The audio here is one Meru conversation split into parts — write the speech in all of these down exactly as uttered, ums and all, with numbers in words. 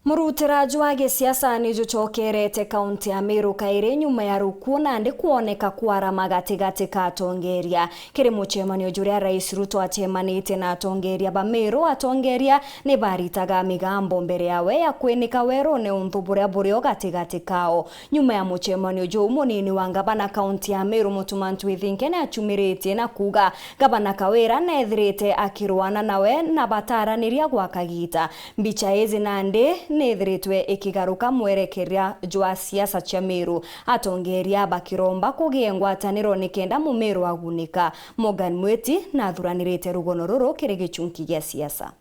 Murutira jwa gisiasa ni jucokerete kaunti ya Meru kairi nyuma ya rukuo nandi kwoneka kwarama gatigati ka atongeria. Kiri mucemanio juria Rais Ruto acemanitie na atongeria ba Meru, atongeria ni baritaga migambo mbere yawe ya kwinika werune untu buria buri o gatigati kao. Nyuma ya mucemanio juu, munini wa ngavana kaunti ya Meru, Mutuma Ntwithinke, ni acumiritie na kuuga gavana Kawira neethirite akirwana nawe na bataraniria gwa kagiita. Mbicha iji nandi niithiritwe ikigaruka mwerekeria jwa siasa cia Meru, atongeria bakiromba kugie ngwataniro nikenda Mumiru agunika. Morgan Mwiti nathuranirite rugono ruru kiri gichunki gia siasa.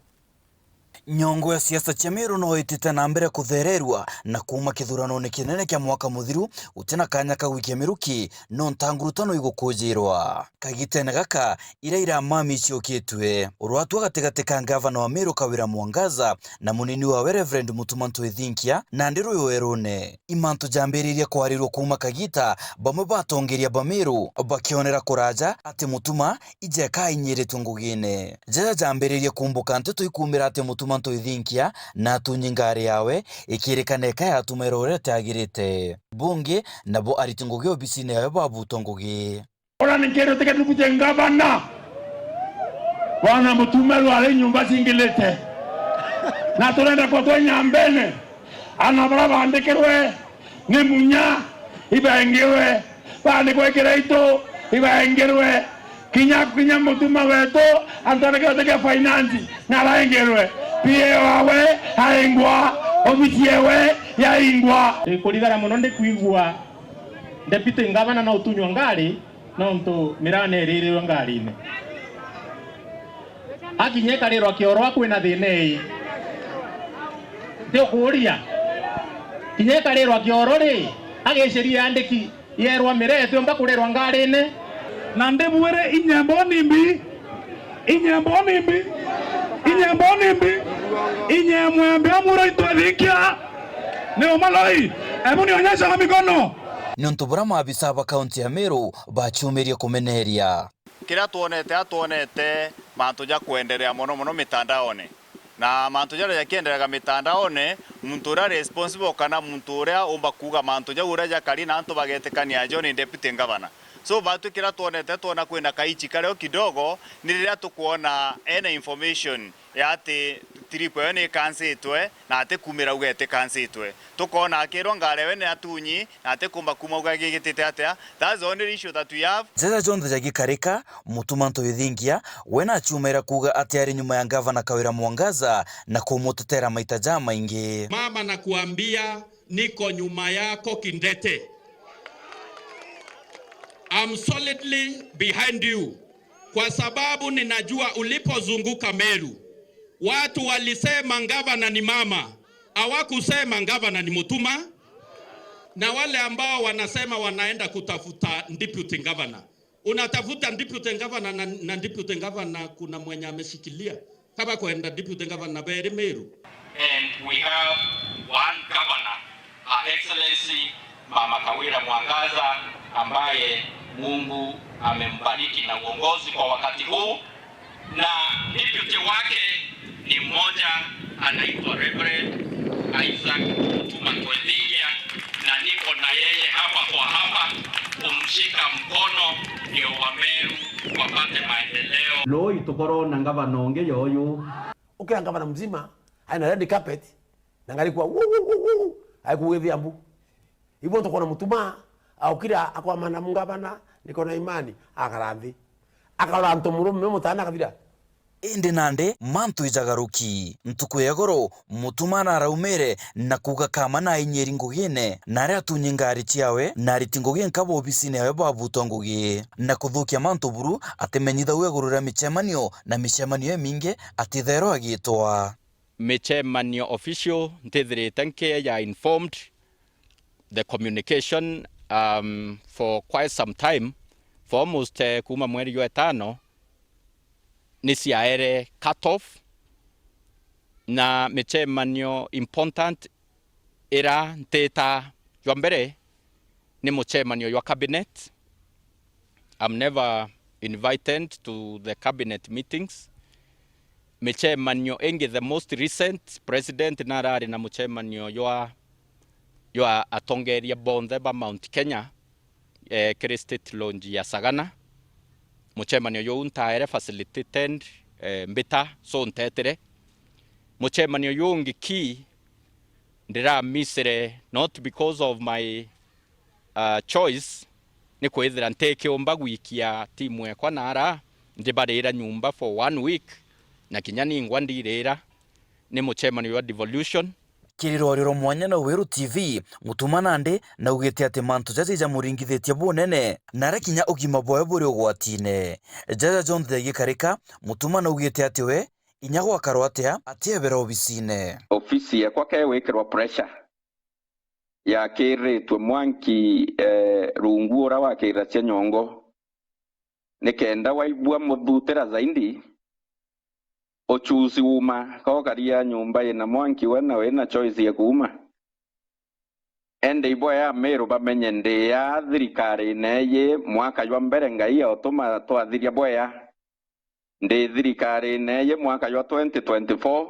Nyongo ya siasa cia Meru no itite na mbere kuthererua, na kuuma kithuranone kinene kia mwaka muthiru, gutina kanya ka gwikia miruki, no ntangurutano igukujirwa. Kagitene gaka, iria iramami iciokitue. Urwatwa gatigati ka ngavana wa Meru Kawira Mwangaza na munini wawe Reverend Mutuma Ntwithinkia, nandi rwi werune. Imantu jambiririe kwarirua kuuma kagita, bamwe batongeria ba Meru bakionera kuraja ati Mutuma ije kainyiritwe ngugine. Jaja jambiririe kumbuka nteto ikumira ati Mutuma Ntwithinkia na atunyi ngari yawe, ikirikana eka yatumaira uria atiagirite. Bungi, nabo ariti ngugi obisine yawe babutwa ngugi. Ora ni nkiri utike deputy ngavana. Bwana Mutuma rwari nyumba cingilite. Na turenda kwa twa Nyambene. Ana bara bandikirwe ni Munya, ibengirwe. Bandikwe Kiraitu, ibengirwe. Kinya, kinya Mutuma wetu, antu areke utike finance, na arengirwe. P A wawe aingwa, obisi yewe yaingwa. Ndikurigara muno ndikwigua deputy ngavana no utunywa ngari, nontu mirane iririrwe ngarine. Akinya ikarirwa kioro akwina thina ii. Ti ukuuria. Kinya ikarirwa kioro ri, agiciria andiki yerwa miraa itiumba kurirwa ngarine. Na ndibwire inyembo nimbi, inyembo nimbi, inyembo nimbi, inyemwembe amuro itwethinkia. Ni umaloi, ebu nionyesha kwa mikono. Niuntu buria maabisa ba kaunti ya Meru baciumirie kumeneria. Kiria twonete, atwonete mantu ja kwenderea mono mono mitandaone. Na mantu jaria jakienderega mitandaone, muntu uria responsible kana muntu uria umba kuuga mantu jau uria jakari na antu bagetikania ajo ni deputy governor. So, batwi kiria twonete, twona kwina kaichi kario kidogo, ni riria tukwona ena information ya ati trip eyo ni ikansitwe, na ati kumira uga itikansitwe. Tukoona akirwa ngari ewe ni atunyi, na atikumba kuma uga gigitite atia. That's the only issue that we have. Jaja jonthe jagikarika, Mutuma Ntwithinkia, we nachumaira kuuga ati ari nyuma ya ngavana Kawira Mwangaza na kumutetera maita jamaingi. Mama, nakuambia, niko nyuma yako kindete. I'm solidly behind you. Kwa sababu ninajua ulipozunguka Meru, watu walisema ngavana ni mama, hawakusema ngavana ni Mutuma. Na wale ambao wanasema wanaenda kutafuta deputy governor, unatafuta deputy governor na, na deputy governor kuna mwenye ameshikilia. Kaba kwenda deputy governor beri Meru. And we have one governor, Her Excellency Mama Kawira Mwangaza, ambaye Mungu amembariki na uongozi kwa wakati huu, na deputy wake ni mmoja anaitwa Reverend Isaac Mutuma Ntwethingia, na niko na yeye hapa kwa hapa kumshika mkono ndio Wameru wapate maendeleo. Loi tukorwo na ngavana ungi yoyu. Ukira ngavana mzima aina red carpet na ngari kwa wu, wu, wu, wu, aikugithia mbu. Ibo tukona Mutuma aukira akwamana mungavana, niko na imani akara nthi. Akara antu murume mutana akathira. Indi nandi mantu ijagaruki. Ntuku ya igoro, Mutuma naraumire na kuuga kama na ainyeri ngugine, na aria atunyi ngari ciawe na ariti ngugi nka bobisine yawe babutwa ngugi, na kuthukia mantu buru atimenyithagua iguru ria micemanio na micemanio imingi atithairwa agitwa. Micemanio official ntithirite nkia informed the communication, um, for quite some time, for almost, eh, kuuma mweri jwa itano, ni ciaere cut off, na micemanio important ira ntita jwa mbere ni mucemanio jwa cabinet. I'm never invited to the cabinet meetings. Micemanio ingi, the most recent, president narari na mucemanio jwa, jwa atongeria bonthe ba Mount Kenya, eh, kiri State Lodge ya Sagana. Mucemanio juu ntaere facilitated, eh, mbita, so ntetire. Mucemanio juu ungi ki ndiramisire, not because of my, uh, choice, ni kwithira ntikiumba gwikia timu ekwa nara, ndibarira nyumba for one week, na kinya ningwa ndirira. Ni mucemanio jwa devolution. Kiri rwario rwa mwanya na Weru T V, Mutuma nandi naugite ati mantu jaja jamuringithitie bunene, na aria kinya ugima bwawe buri ugwatine. Jaja jonthe jagikarika, Mutuma naugite ati we, inya gwakarwa atia, atiebera obisine. Ofisi yekwa ke gwikirwa pressure, yakiritwe mwanki, eh, rungu ura wakirira cia nyongo, nikenda waigua muthutira zaidi, uchusi uma, ka ukaria nyumba ina mwanki we na wina choice ya kuuma. Ende ibo ya Meru bamenye ndi ya thirikarine iji mwaka jwa mbere Ngai autuma twathiria bwea. Ndi thirikarine iji mwaka jwa twenty twenty-four,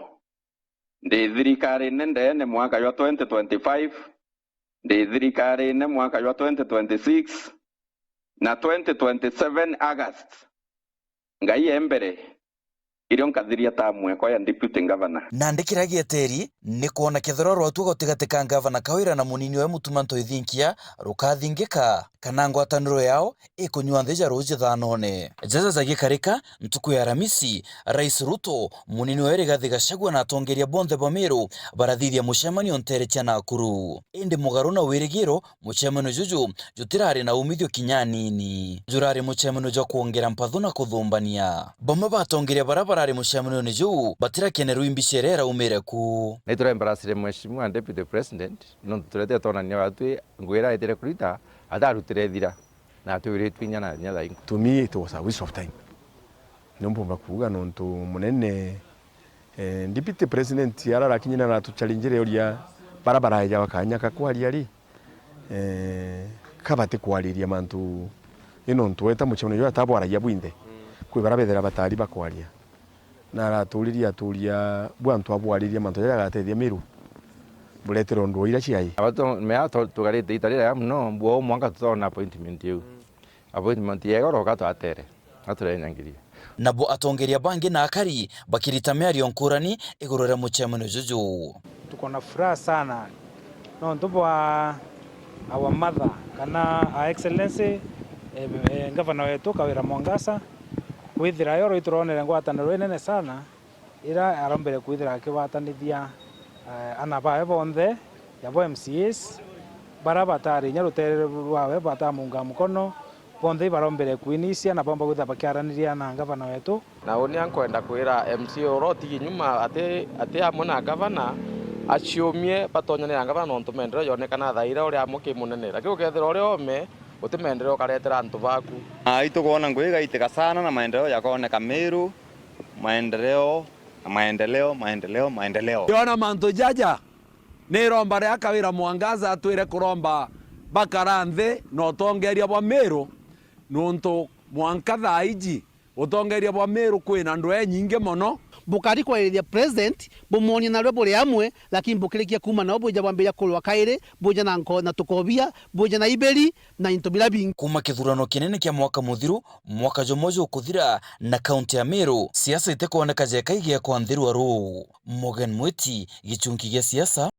ndi thirikarine ndeene mwaka jwa twenty twenty-five, ndi thirikarine mwaka jwa twenty twenty-six, na twenty twenty-seven August, Ngai e mbere, irio nkathiria tamu ekwa ya deputy governor. Nandi kiria gieteri ni kwona kethirwa rwatua gutigati ka ngavana Kawira na munini wawe Mutuma Ntoi Thinkia rukathingika, kana ngwataniro yao ikunyua nthi ja ruuji thanone. Jaja jagikarika, ntuku ya Aramisi, Rais Ruto, munini wawe Rigathi Gachagua na atongeria bonthe ba Meru barathithia mucemanio nteere cia Nakuru. Indi mugaru na wirigiro, mucemanio juju jutirari na umithio kinya anini. Jurari mucemanio jwa kwongera mpathu na kuthumbania. Bamwe ba atongeria baria barari mucemanione juu batirakenerwa i mbica iria iraumire ku. Ni turembaracire Mheshimiwa Deputy President, nontu turetete twonania atwi ngugi iria aitire kurita atarutire ithira, na atwiritwe inya na inya thaa ingi. To me, it was a waste of time. Niu mpumba kuuga nontu munene, eh, Deputy President ararakinyire na aratuchallengere uria bara baraejawa kanya ka kwaria ri, eh, ka batikwariria mantu, i nontu weta mucemanio juria atabwaragia bwinthe, kwi bara bethira batari bakwaria. Na araturirie aturia bu antu abwaririe mantu jaria agatethia Meru, buretere undu wa iria ciai. Aba tu-, mea tu-, tugarite ita riria muno, bwo mwanka tutona appointment iu. Appointment ya igoro ka twatere, ka turenyangiria. Nabo atongeria bangi na akari bakirita miario nkurani iguru ria mucemanio juju. Tuko na furaha sana nontu bwa our mother kana Her Excellency, eh, eh, Gavana wetu Kawira Mwangaza, kwithira yo rwituronere ngwataniro inene sana. Ira arombere kwithira akigwatanithia, eh, ana bawe bonthe, yabo M C As, bara batari inya rutere rwawe batamunga mukono, bonthe ibarombere kwinisia na bomba kwithira bakiaraniria na ngavana wetu. Na uni ankwenda kwira M C A uria utigi nyuma ati, ati amwe na ngavana, aciumie batonyanira ngavana nontu maendeleo yonekana thaa iria uri amwe ki munene. Lakini ukethira uri ome, uti maendeleo ukaretera antu baku. Na itukwona ngugi igaitika sana na maendeleo yakoneka Meru, maendeleo, na maendeleo, maendeleo, maendeleo. Ndiona mantu jaja, ni iromba ria Kawira Mwangaza atwire kuromba bakara nthi na utongeria bwa Meru, nontu mwanka thaa iji utongeria bwa Meru kwina ndwee nyingi mono. Bukari kwaririria president, bumwonie narwe buri amwe, lakini bukirikia kuuma nao bwija bwambiria kurwa kairi, bwija na nko-, na tukobia, bwija na iberi, na into biria bingi. Kuuma kithurano kinene kia mwaka muthiru, mwaka jumwe jukuthira, na kaunti ya Meru, siasa itikwoneka jeka igiekwa nthi rwa ruu. Morgan Mwiti, Gichunki gia Siasa.